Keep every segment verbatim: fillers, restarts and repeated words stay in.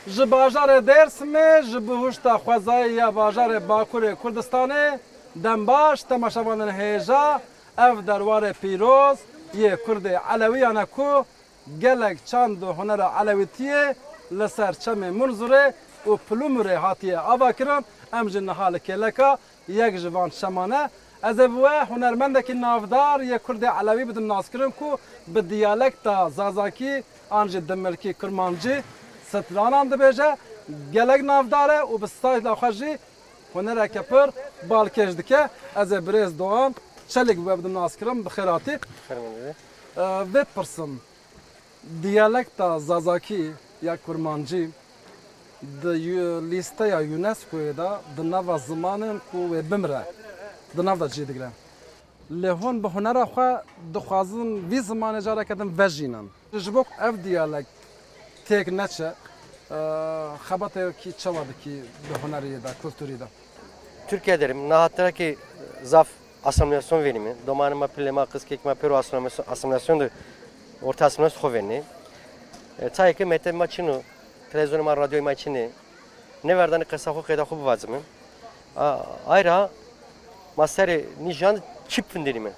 Ji bajarê Dêrsimê, ji bihuşta xwezayê ya bajarê Bakurê Kurdistanê, dembaş temaşevanên hêja, ev derwarê pîroz yê Kurdê Elewîyan e ku gelek çand û hunera Elewîtiyê li ser çemê Munzurê û Pilûmurê hatiye avakirin, em jî niha li kêleka yek ji van çeman e. Ez ê bi we hunermendekî navdar yê Kurdê Elewî bidim naskirin ku bi diyalekta Zazakî an jî Dimilkî Kurmancî stranan dibêje. Gelek navdar e û bi stayla xwe jî hunereke pir balkêş dike. Ez ê birêz Doğan Çelik bi we bidim naskirin. Bi xêr hatî. Fermendê. Ee, vê pirsim. Diyalekta Zazakî ya Kurmancî di yu-, lîsteya UNESCOyê de di nava zimanên ku wê bimire di nav de cî digire. Lê hûn bi hunera xwe dixwazin vî zimanê careke din vejînin. Ji bo ku ev diyalekt têk neçe, e, xebatekî çawa dikî di hunerî de, kulturî de? Tirkiye derim. Niha tirkî zaf asimilasyon vênî me. Domanê me, pilê me, qizkek me pêro asimilasyon, asimilasyon de orta asimilasyon xwe vênî. E, çayê ke mektebê me çin o, televizyonê me, radyoyê me çin e. Nêverdanî qesa xwe, qeyda xwe bivacime. A, ayra ma serê nî jiyan çip findirî me.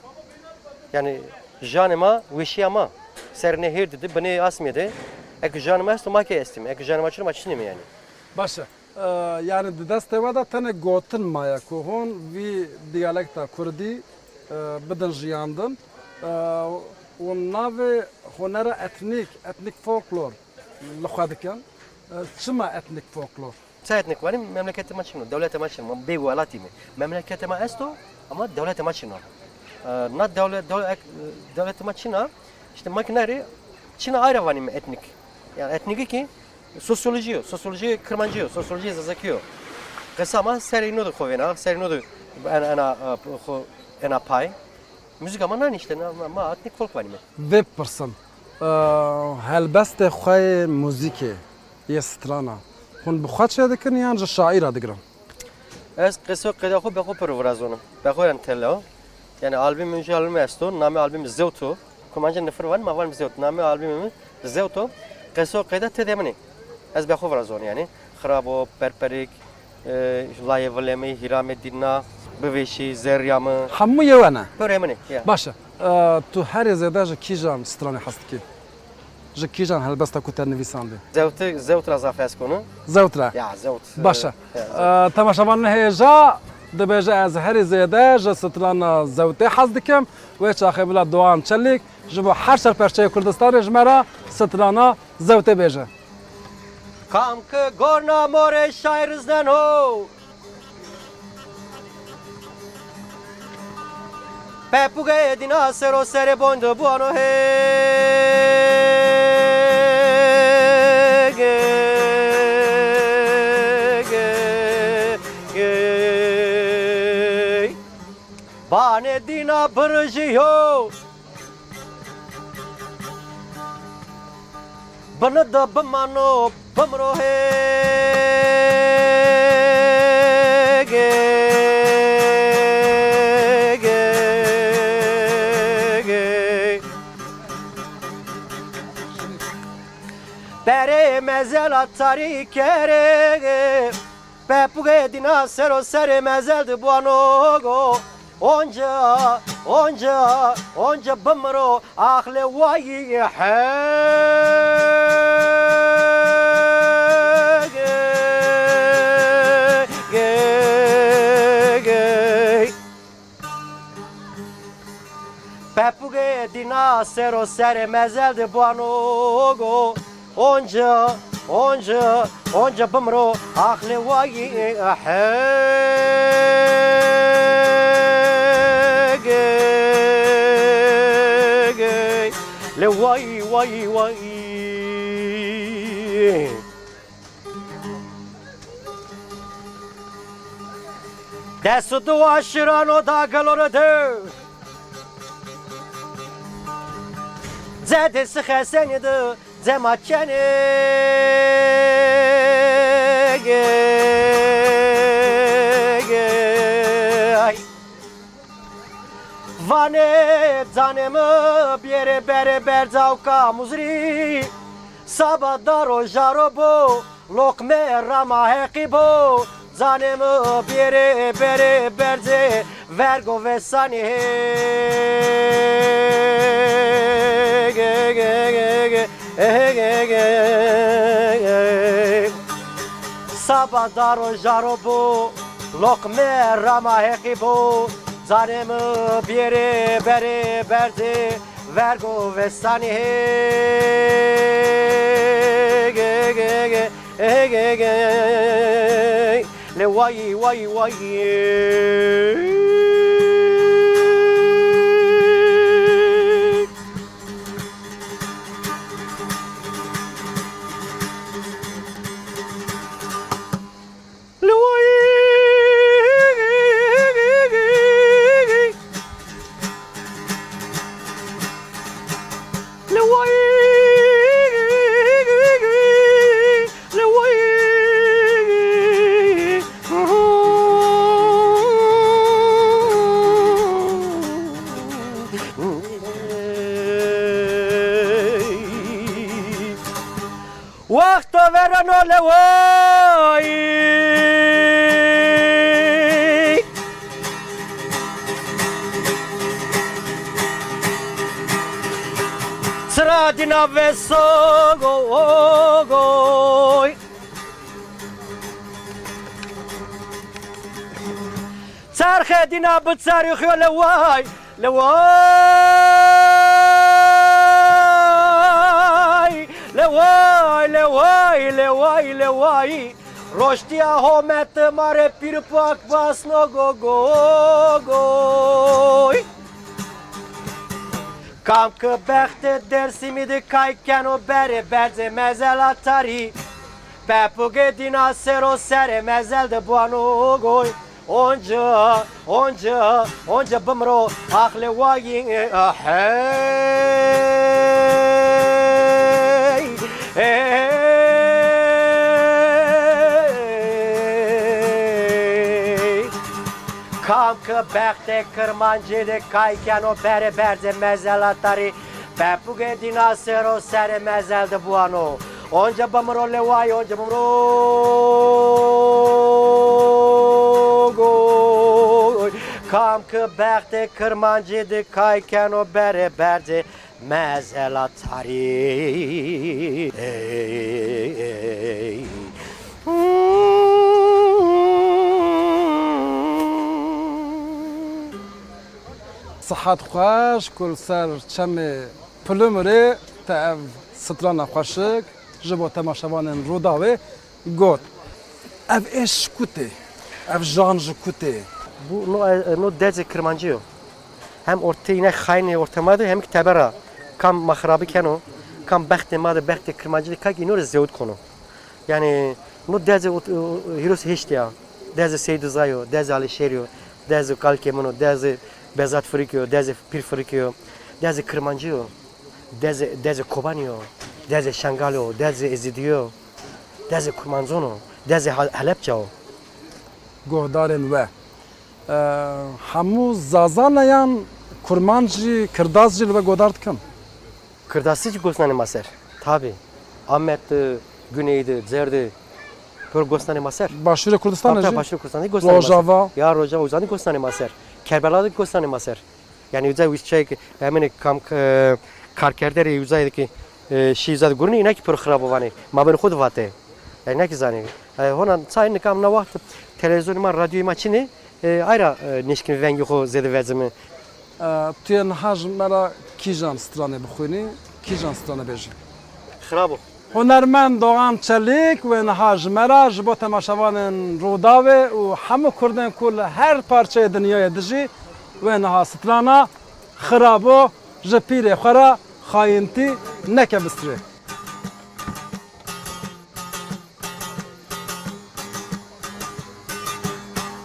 Yani jiyanê ma, weşiya ma ser nê hêr didi, binê asmê de. Ek jiyanê ma esto, ma kê estîme. Ek jiyanê ma çin, ma çinîme yani. Baş e. Ee, yani di destê we de tenê gotin maye ku hûn vî diyalekta kurdî, e, bidin jiyandin. E, û navê hunera etnîk, etnîk folklor li xwe dikin. E, çima etnîk folklor? Ça etnîk wanî, memleketê me çin o, dewletê me çin o, ma bê welatî me. Memleketê me esto, ama dewletê me çin o. E, na dewle-, dewle-, ek-, dewletê me çin a, işte makineri çin a, ayra vanî me etnîk. Yani etnîkî ki sosyolojî yo, sosyolojî kirmancî yo, sosyolojî zazakî yo. Qesa ma serê nû de xwe vêna, serê nû de en-, ena, e, xwe ena pay. Muzîka ma nanî işte, na, ma, ma etnîk folk vanî me. Vê bipirsim, e, helbestê xwe yê muzîkê, yê strana, hûn bi xwe çêdikin yan ji şaîra digirin? Ez qeso qeyda xwe be xwe pir virazonim. Be xwe yan tele o. Yani albüm, önce albüm esto, namê albüm Zewto. Kurmancî nifir van, ma van Zewt. Namê albümê min Zewto. Qeso qeyda tê de min e. Ez be xwe virazon yani. Xirabo, Perperik, e, Layê Vilê Min, Hîramê Dîna, Bivêşî, Zerrîya Min. Hemû yê we ne? Pir ê min e, ya. Baş e. E, tu herî zêde ji kîjan stranê hez dikî? Ji kîjan helbesta ku te nivîsandî? Zewt, Zewt ra zaf hez konim. Zewt ra? Ya, Zewt, Baş e. E, ya, Zewt. E, temaşevanên hêja dibêje, ez herî zêde ji strana Zewtê hez dikim. Wê çaxê bila Doğan Çelîk ji bo her serperçeyê Kurdistanê ji me re strana Zewtê bêje. Kam ki gorna morê şair izneno. Pepûgê dîna sero serê boyn de buano hê. Banê dîna birjiyo. Bini de bimano, bimro hê. Perê mezela tarî kerê. Pepûgê dîna sero serê mezel di buano go. Onca, onca, onca bimiro axlê wayî he. Gê, gê, gê. Pepûgê dîna sero serê mezel di buano go. Onca, onca, onca bimro axlê wayî he. Gê, gê, lê wayî, wayî, wayî. Dest û diwa şirano da gelore de. Zedê sixesenê de zema çenê. Ay. Panê canê mi biyêrê berê berca û kamuzrî. Saba daro jaro bo, loqmê rama heqî bo. Canê mi biyêrê berê bercê vergo vesanî hê. Saba daro jaro bo, loqmê rama heqî bo. Canê mi biyêrê berê bercê vergo vesanî hê. Lê wayî, wayî, wayî. Lê wayî. Lê wayî. Lê wayî. Wexto verano lewayî. Çira dîna vesogoy. Çerxê dîna bi çarîxiyo leway. Leway, leway, leway, leway, leway. Roştiya homet mare pîr pak vasno go, go, goy. Kam ki bextê Dêrsimî di kay keno berê berzê mezela tarî. Pepûgê dîna sero serê mezel de buano goy. Onca, onca, onca bimro, ax lê wayî, hey, hey. Kam ki bextê kirmancî de kay keno berê berzê mezela tarî. Pepûgê dîna sero serê mezel de buano. Onca bimro lê wayî, onca bimro goy. Kam ki bextê kirmancî di kay keno berê berzê mezela tarî. Ey, ey. Sihet xweş, ku li ser çemê Pilimurê te ev strana xweşik ji bo temaşevanên Rûdawê got. Ev êş ji ku tê? Ev jan ji ku tê? Bu no, e, no dezê kirmancî yo. Hem ortê îne xaynê ortê ma de, hem ki tebera. Kam ma xirabî keno, kam bextê ma de, bextê kirmancî de, kak îno re zewt kono. Yani, no dezê ot-, o-, o-, hîros hêştê ya. Dezê Seydû Zayo, dezê Alîşêrî yo, dezê Kalkê Min o, dezê Bezat Firikî yo, dezê Pîr Firikî yo, dezê Kirmancî yo, dezê, dezê Kobanî yo, dezê Şengalê yo, dezê Êzidî yo, dezê Kurmanzon o, dezê Hal-, Helepça o. Guhdarên we, e, hemû Zaza ne yan Kurmanc jî, Kirdas jî li we guhdar dikin? Kirdasî jî gos nanê ma ser. Tabî. Amed de, Guney de, Cêr de, pir gos nanê ma ser. Başûrê Kurdistanê jî? Tabii, Başûrê Kurdistanê gos nanê ma ser. Rojava? Ya Rojava, uzanî gos nanê ma ser. Kerbela de gos nanê ma ser. Yani uza wî çek, heminê kam, e, karkerderê uza ki, e, şî uza de gurînî, îna ki pir xirab o vanê. Ma ben xwe de vate. Yani ne ki zanî. E, hona çay nikam na waxt televîzyonê ma, radyoyê ma çinê, e, ayra, e, nêşkîn vengê xwe zêde vecime. E, tu yê niha ji me re kîjan stranê bixwînî, kîjan strane bêjî? Xirab o. Hunermend Doğan Çelîk wê niha ji me re, ji bo temaşevanên Rûdawê û hemû Kurdên ku li her parçeyê dinyayê dijî, wê niha strana Xirab o ji pîrê xwe re xayintî neke bi strê.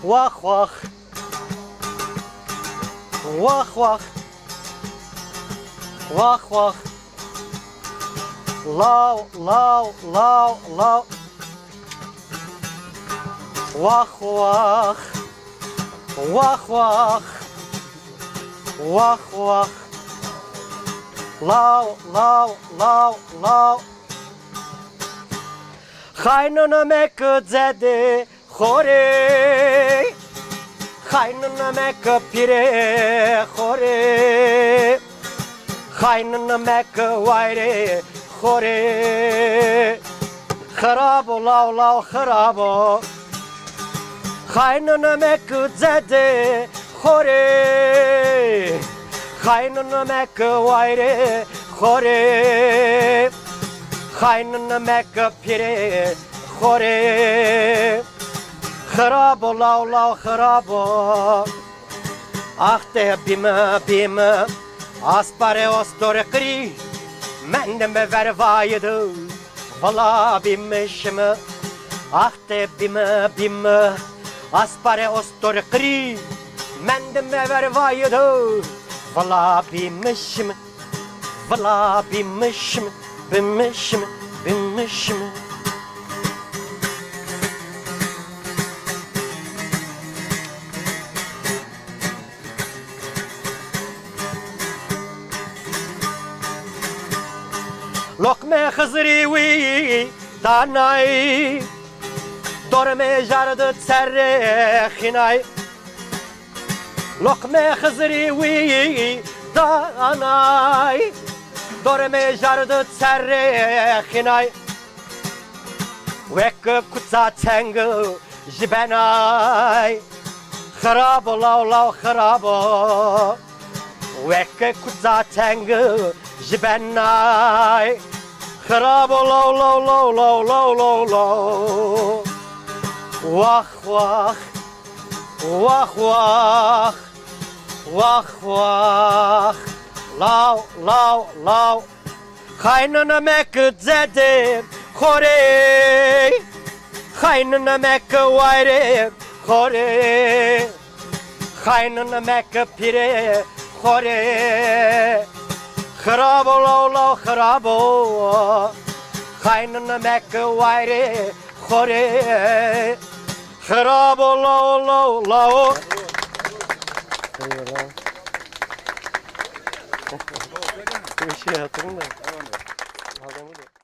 Wax wax. Wax wax. Wax wax. Law, law, law, law. Wax wax. Wax wax. Wax wax. Law law law law. Xaynina me ku zedê xorê. Xaynina me ku pîrê xorê. Xaynina me ku wayrê xorê. Xirabo law law xirabo. Xaynina me ku zedê xorê. Xaynina me ku wayrê xorê. Xaynina me ku pîrê xorê. Xirabo law law xirabo. Ax te bîme bîme. Asparê ostorê qirî. Mendime vervayê de. Vila bîmişime. Ax te bîme bîme. Asparê ostorê qirî. Mendime vervayê de. Vila bîmişime. Vila bîmişime. Bîmişime. Bîmişime. Loqmê Xizirî wî danay. Dormê jar di serê xînay. Loqmê Xizirî wî danay. Dormê jar di serê xînay. Wek kuça çeng ji benay. Xirabo law law xirabo. Wek kuça çeng ji benay. Xirabo law law law law law law law. Wax wax. Wax wax. Wax wax. Law law law. Xaynina me ku zedê xorê. Xaynina me ku wayrê xorê. Xaynina me ku pîrê xorê. Xirabo law law xirabo. Xaynina me ku wayrê xorê. Xirabo law law law. Eyvallah. Bir şey hatırım da. Adamı da.